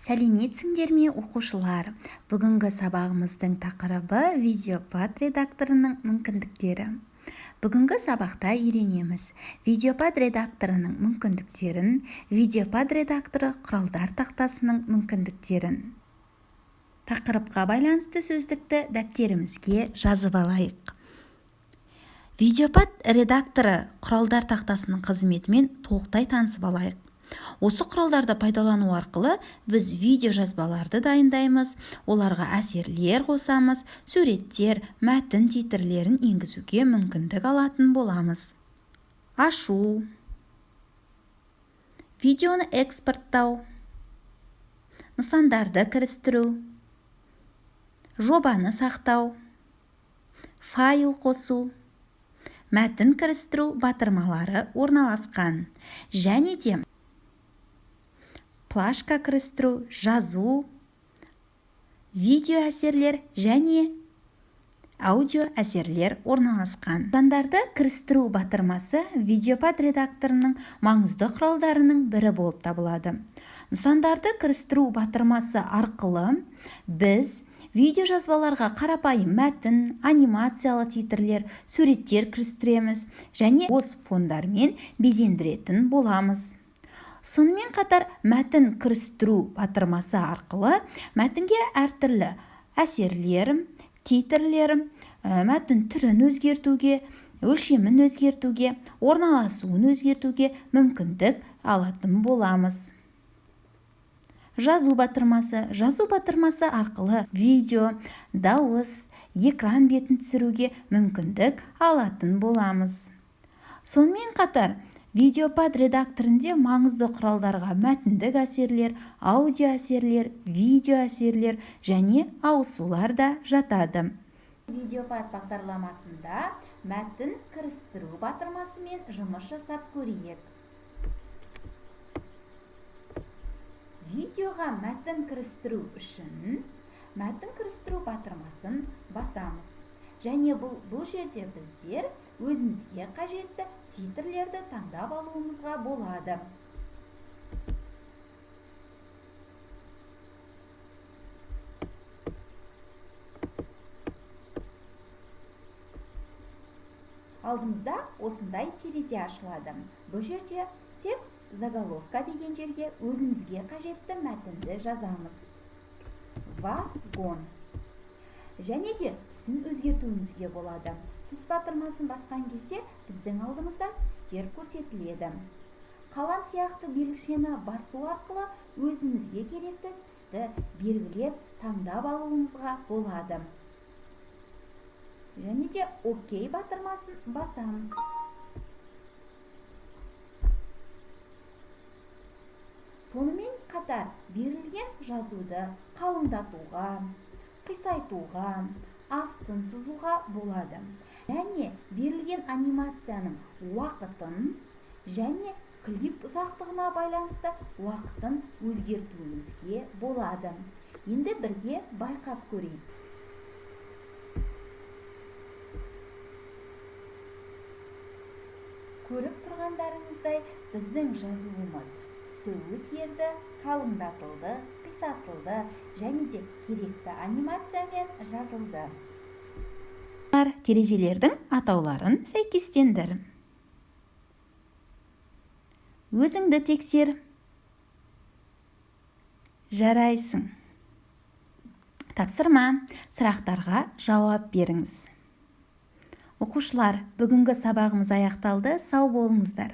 Сәлеметсіңдер ме, оқушылар! Бүгінгі сабағымыздың тақырыбы: VideoPad редакторының мүмкіндіктері. Бүгінгі сабақта үйренеміз: VideoPad редакторының мүмкіндіктерін, VideoPad редакторы құралдар тақтасының мүмкіндіктерін. Тақырыпқа байланысты сөздікті дәптерімізге жазып алайық. VideoPad редакторы құралдар тақтасының қызметімен толықтай танысып алайық. Осы құралдарды пайдалану арқылы біз видео жазбаларды дайындаймыз, оларға әсерлер қосамыз, суреттер, мәтін титрлерін енгізуге мүмкіндік алатын боламыз. Ашу, видеоны экспорттау, нысандарды кірістіру, жобаны сақтау, файл қосу, мәтін кірістіру батырмалары орналасқан және де плашка кірістіру, жазу, видео әсерлер және аудио әсерлер орналасқан. Нысандарды кірістіру батырмасы VideoPad редакторының маңызды құралдарының бірі болып табылады. Нысандарды кірістіру батырмасы арқылы біз видео жазбаларға қарапайым мәтін, анимациялы титрлер, суреттер кірістіреміз және бос фондармен безендіретін боламыз. Сонымен қатар, мәтін кірістіру батырмасы арқылы мәтінге әртүрлі әсерлер, титрлер, мәтін түрін өзгертуге, өлшемін өзгертуге, орналасуын өзгертуге мүмкіндік алатын боламыз. Жазу батырмасы. Жазу батырмасы арқылы видео, дауыс, экран бетін түсіруге мүмкіндік алатын боламыз. Сонымен қатар, VideoPad редакторінде маңызды құралдарға мәтіндік әсерлер, аудио әсерлер, видео әсерлер және ауысулар да жатады. VideoPad бағдарламасында мәтін кірістіру батырмасымен жұмыс жасап көрейік. Видеоға мәтін кірістіру үшін мәтін кірістіру батырмасын басамыз және бұл жерде біздер өзімізге қажетті титрлерді таңдап алуымызға болады. Алдымызда осындай терезе ашылады. Бұл жерде «Текст заголовка» деген жерге өзімізге қажетті мәтінді жазамыз: «Вагон». Және де түсін өзгертуімізге болады. Түс батырмасын басқан кезде біздің алдымызда түстер көрсетіледі. Қалам сияқты белгішені басу арқылы өзімізге керекті түсті белгілеп, таңдап алуымызға болады және де «Окей» батырмасын басамыз. Сонымен қатар, берілген жазуды қалыңдатуға, қисайтуға, астын сызуға болады және берілген анимацияның уақытын және клип ұзақтығына байланысты уақытын өзгертуімізге болады. Енді бірге байқап көрейік. Көріп тұрғандарыңыздай, біздің жазуымыз түсі өзгерді, қалыңдатылды, қисатылды және де керекті анимациямен жазылды. Терезелердің атауларын сәйкестендір. Өзіңді тексер. Жарайсың! Тапсырма: сұрақтарға жауап беріңіз. Оқушылар, бүгінгі сабағымыз аяқталды. Сау болыңыздар!